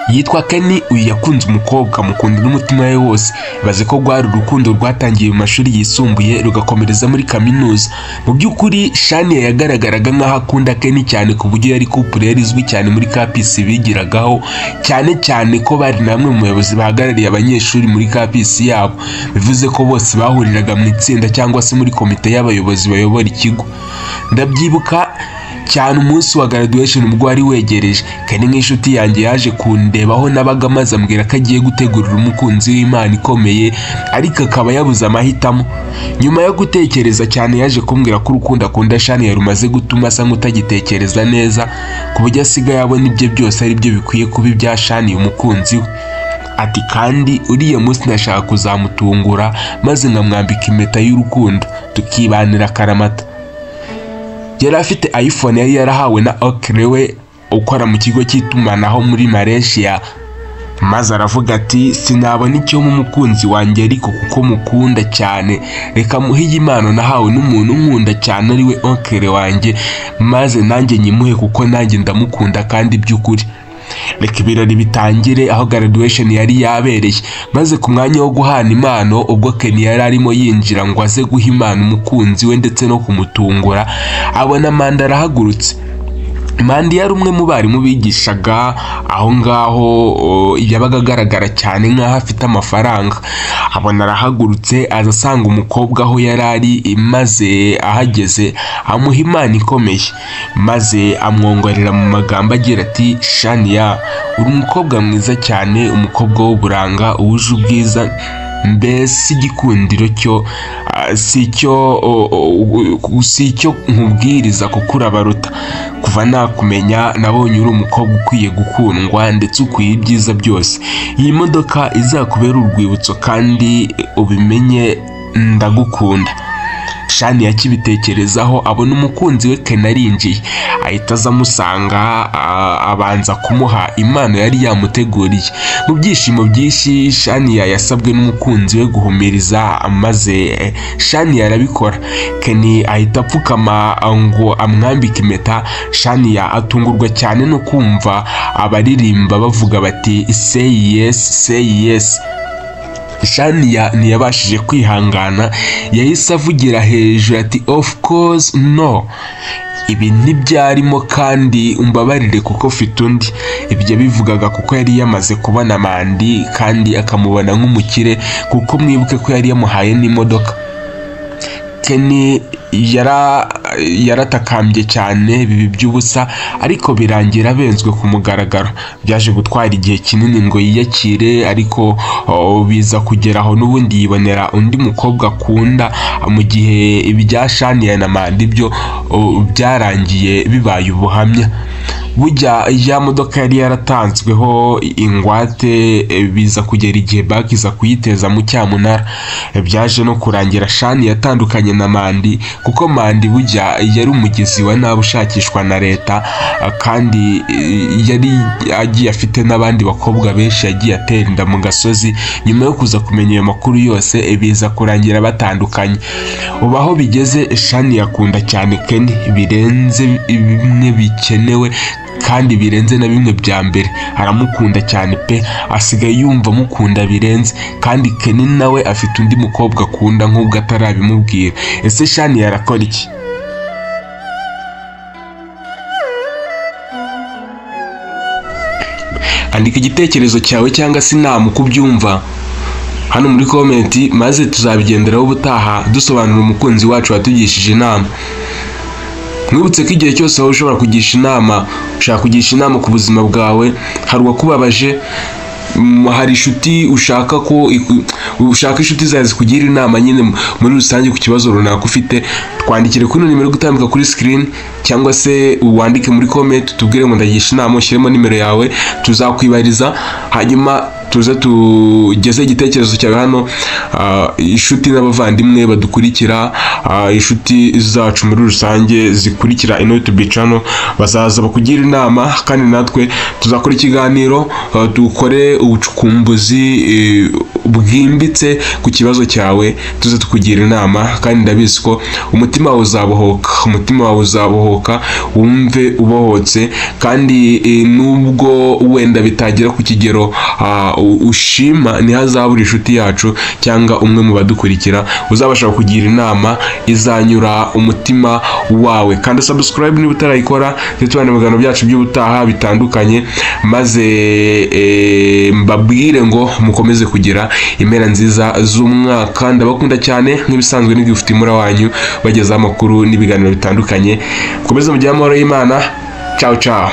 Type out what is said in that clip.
Yitwa Kenny. Uyu yakunze umukobwa, mukunda n'umutima we wose. Baze ko rwari urukundo rwatangiye mu mashuri yisumbuye rugakomereza muri kaminuza. Mu by'ukuri Shania yagaragaraga nk'aho akunda Kenny cyane, ku buryo yari couple yari izwi cyane muri campus bigiragaho, cyane cyane ko bari na bamwe mu bayobozi bahagarariye abanyeshuri muri campus yabo. Bivuze ko bose bahuriraga mu itsinda cyangwa se muri komite y'abayobozi bayobora ikigo. Ndabyibuka cyane umunsi wa graduation ubwo wari wegereje, Kenny nk'inshuti yanjye yaje kundebaho nabaga, maze ambwira ko agiye gutegurira umukunzi w'Imana ikomeye, ariko akaba yabuze amahitamo. Nyuma yo gutekereza cyane yaje kumbwira ko urukundo akunda Shania rumaze gutuma asa nk'utagitekereza neza, ku buryo asigaye abona ibye byose ari byo bikwiye kuba ibya Shania umukunzi we. Ati kandi uriya munsi nashaka kuzamutungura maze nkamwambika impeta y'urukundo tukibanira akaramata. Yari afite iPhone yari yarahawe na Okre we ukora mu kigo cy'itumanaho muri Malaysia, maze aravuga ati sinabona icyo mu mukunzi wanjye, ariko kuko mukunda cyane reka muhe iyi impano nahawe n'umuntu nkunda cyane ari we Okre wanjye, maze nanjye nyimuhe kuko nanjye ndamukunda kandi by'ukuri. Reka ibirori bitangire aho graduation yari yabereye, maze ku mwanya wo guhana impano ubwo Kenny yari arimo yinjira ngo aze guha impano umukunzi we ndetse no kumutungura, abona Manda arahagurutse. Mandi yari umwe mu barimu bigishaga aho ngaho, yabaga agaragara cyane nk'aho afite amafaranga. Abona arahagurutse aza asanga umukobwa aho yari ari, maze ahageze amuha impano ikomeye, maze amwongorera mu magambo agira ati Shania uri umukobwa mwiza cyane, umukobwa w'uburanga wuje ubwiza, mbese igikundiro cyo si icyo nkubwiriza kuko urabaruta. Kuva nakumenya nabonye uri umukobwa ukwiye gukundwa ndetse ukwiye ibyiza byose. Iyi modoka izakubera urwibutso kandi ubimenye ndagukunda. Shania akibitekerezaho abona umukunzi we Kenny arinjiye, ahita aza amusanga, abanza kumuha impano yari yamuteguriye. Mu byishimo byinshi Shania yasabwe n'umukunzi we guhumiriza, maze Shania arabikora. Kenny ahita apfukama ngo amwambike impeta. Shania atungurwa cyane no kumva abaririmba bavuga bati say yes, say yes. Shania ntiyabashije kwihangana, yahise avugira hejuru ati of course no, ibi ntibyarimo kandi umbabarire kuko mfite undi. Ibyo bivugaga kuko yari yamaze kubona Mandi kandi akamubona nk'umukire, kuko mwibuke ko yari yamuhaye n'imodoka. Kenny yaratakambye cyane bibi by'ubusa, ariko birangira benzwe ku mugaragaro. Byaje gutwara igihe kinini ngo yiyakire, ariko biza kugeraho n'ubundi yibonera undi mukobwa akunda, mu gihe ibya Shania na Mandi byo byarangiye bibaye ubuhamya. Burya ya modoka yari yaratanzweho ingwate, biza kugera igihe banki iza kuyiteza mu cyamunara. Byaje no kurangira Shania yatandukanye na Mandi, kuko Mandi burya yari umugizi wa nabi ushakishwa na leta, kandi yari agiye afite n'abandi bakobwa benshi yagiye atera inda mu gasozi. Nyuma yo kuza kumenya ayo makuru yose biza kurangira batandukanye. Ubu aho bigeze Shania akunda cyane Kenny birenze bimwe bikenewe kandi birenze na bimwe bya mbere. Aramukunda cyane pe, asigaye yumva amukunda birenze, kandi Kenny nawe afite undi mukobwa akunda nk'ubwo atarabimubwira. Ese Shania arakora iki? Andika igitekerezo cyawe cyangwa se inama uko ubyumva hano muri comment, maze tuzabigenderaho ubutaha dusobanura umukunzi wacu watugishije inama. Mwibutse ko igihe cyose wowe ushobora kugisha inama, ushaka kugisha inama ku buzima bwawe, hari uwakubabaje, hari inshuti ushaka ko ushaka inshuti zawe zikugira inama nyine muri rusange ku kibazo runaka ufite, twandikire kuri nimero gutambika kuri screen cyangwa se wandike muri comment tubwire ngo ndagisha inama, ushyiremo nimero yawe tuzakwibariza, hanyuma tuze tugeze igitekerezo cyawe hano. Inshuti n'abavandimwe badukurikira, inshuti zacu muri rusange zikurikira ino YouTube channel bazaza bakugira inama, kandi natwe tuzakora ikiganiro, dukore ubucukumbuzi bwimbitse ku kibazo cyawe, tuze tukugira inama, kandi ndabizi ko umutima wawe uzabohoka, umutima wawe uzabohoka, wumve ubohotse. Kandi nubwo wenda bitagera ku kigero ushima, ntihazabura inshuti yacu cyangwa umwe mu badukurikira uzabasha kugira inama izanyura umutima wawe. Kandi subscribe niba utarayikora, tubane mu biganiro byacu by'ubutaha bitandukanye, maze mbabwire ngo mukomeze kugira impera nziza z'umwaka. Ndabakunda cyane nk'ibisanzwe, ni Gift Mura wanyu bagezaho amakuru n'ibiganiro bitandukanye. Mukomeze mugire amahoro y'Imana. Ciao ciao.